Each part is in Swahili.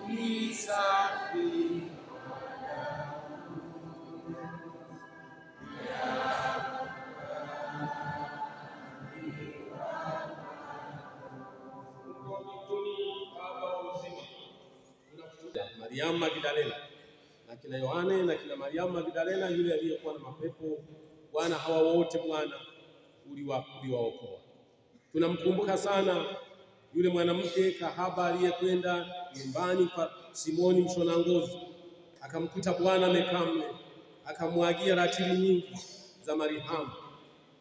Unisafi Mariamu Magdalena na kina Yohane na kina Mariamu Magdalena yule aliyekuwa na mapepo. Bwana, hawa wote Bwana uliwaokoa. Tunamkumbuka sana yule mwanamke kahaba aliyekwenda nyumbani kwa Simoni mshona ngozi, akamkuta Bwana amekaa mle, akamwagia ratili nyingi za marihamu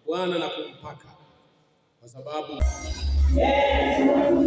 Bwana na kumpaka, kwa sababu Yesu.